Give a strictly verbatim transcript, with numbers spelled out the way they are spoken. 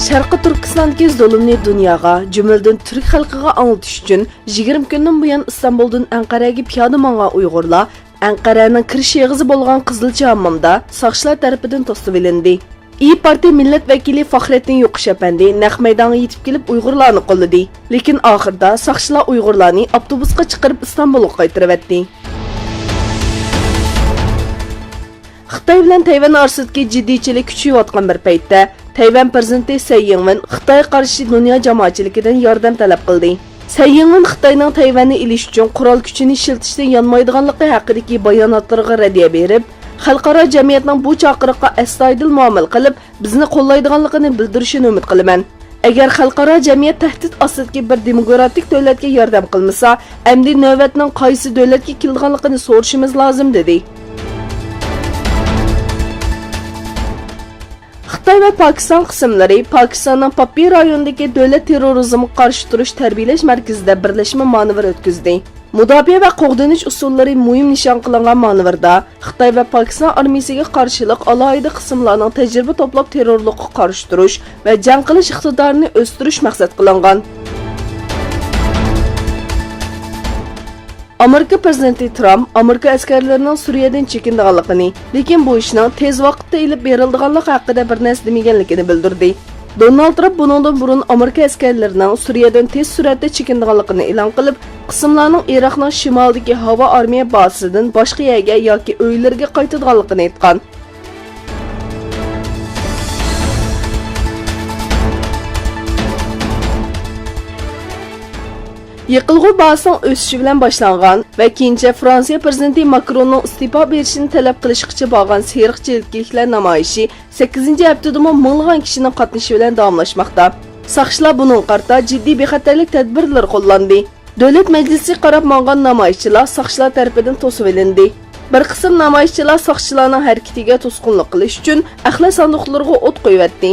شەرقىي تۈركىستاندىكى زۇلۇمنى دۇنياغا، جۈملىدىن تۈرك خەلقىگە ئاڭلىتىش ئۈچۈن يىگىرمە كۈندىن بۇيان ئىستانبۇلدىن ئەنقەرەگە پىيادە ماڭغان ئۇيغۇرلار ئەنقەرەنىڭ كىرىش ئېغىزى بولغان قىزىلچا ھاممامدا ساقچىلار تەرىپىدىن توسۇۋېلىندى. ئىيى پارتىيە مىللەت ۋەكىلى فەخرەتتىن يوقۇش ئەپەندى نەق مەيدانغا يېتىپ كېلىپ ئۇيغۇرلارنى قوللىدى. لېكىن ئاخىرىدا ساقچىلار ئۇيغۇرلارنى ئاپتوبۇسقا چىقىرىپ ئىستانبۇلغا قايتۇرۇۋەتتى. خىتاي بىلەن تەيۋەن ئارىسىدىكى جىددىيچىلىك كۈچىيىۋاتقان بىر پەيتتە، تەيۋەن پىرېزىدېنتى سەي يىڭۋېن خىتايغا قارشى دۇنيا جامائەتچىلىكىدىن ياردەم تەلەپ قىلدى. سەي يىڭۋېن خىتاينىڭ تەيۋەننى ئېلىش ئۈچۈن قورال كۈچىنى ئىشلىتىشتىن يانمايدىغانلىقى ھەققىدىكى باياناتلىرىغا رەددىيە بېرىپ، خەلقئارا جەمئىيەتنىڭ بۇ چاقىرىققا ئەستايىدىل مۇئامىلە قىلىپ، بىزنى قوللايدىغانلىقىنى بىلدۈرۈشىنى ئۈمىد قىلىمەن. ئەگەر خەلقئارا جەمئىيەت تەھدىت ئاستىدىكى بىر دېموكراتىك دۆلەتكە ياردەم قىلمىسا، ئەمدى نۆۋەتنىڭ قايسى دۆلەتكە كېلىدىغانلىقىنى سورىشىمىز لازىم، دېدى. خىتاي ۋە پاكىستان قىسىملىرى پاكىستاننىڭ پاپپى رايونىدىكى دۆلەت تېررورىزمغا قارشى تۇرۇش تەربىيەلەش مەركىزىدە بىرلەشمە مانېۋىر ئۆتكۈزدى. مۇداپىئە ۋە قوغدىنىش ئۇسۇللىرى مۇھىم نىشان قىلىنغان مانېۋىردا خىتاي ۋە پاكىستان ئارمىيىسىگە قارشىلىق ئالاھىدە قىسىملارنىڭ تەجرىبە توپلاپ، تېررورلۇققا قارشى تۇرۇش ۋە جەڭ قىلىش ئىقتىدارىنى ئۆستۈرۈش مەقسەت قىلىنغان. ئامېرىكا پىرېزىدېنتى ترامپ ئامېرىكا ئەسكەرلىرىنىڭ سۈرىيەدىن چېكىنىدىغانلىقىنى، لېكىن بۇ ئىشنىڭ تېز ۋاقىتتا ئېلىپ بېرىلىدىغانلىقى ھەققىدە بىر نەرسە دېمىگەنلىكىنى بىلدۈردى. دونالد ترامپ بۇنىڭدىن بۇرۇن ئامېرىكا ئەسكەرلىرىنىڭ سۈرىيەدىن تېز سۈرئەتتە چېكىنىدىغانلىقىنى ئېلان قىلىپ، قىسىملارنىڭ ئىراقنىڭ شىمالىدىكى ھاۋا ئارمىيە بازىسىدىن باشقا يەرگە ياكى ئۆيلىرىگە قايتىدىغانلىقىنى ئېيتقان. يېقىلغۇ باھاسىنىڭ ئۆسۈشى بىلەن باشلانغان ۋە كېيىنچە فرانسىيە پىرېزىدېنتى ماكروننىڭ ئىستېپا بېرىشىنى تەلەپ قىلىشقىچە بارغان سېرىق چېلىكلىكلەر نامايىشى سەككىزىنچى ھەپتىدىمۇ مىڭلىغان كىشىنىڭ قاتنىشىشى بىلەن داۋاملاشماقتا. ساقچىلار بۇنىڭغا قارىتا جىددىي بىخەتەرلىك تەدبىرلىرى قوللاندى. دۆلەت مەجلىسىگە قاراپ ماڭغان نامايىشچىلار ساقچىلار تەرىپىدىن توسۇۋېلىندى. بىر قىسىم نامايىشچىلار ساقچىلارنىڭ ھەرىكىتىگە توسقۇنلۇق قىلىش ئۈچۈن ئەخلەت ساندۇقلىرىغا ئوت قويۇۋەتتى.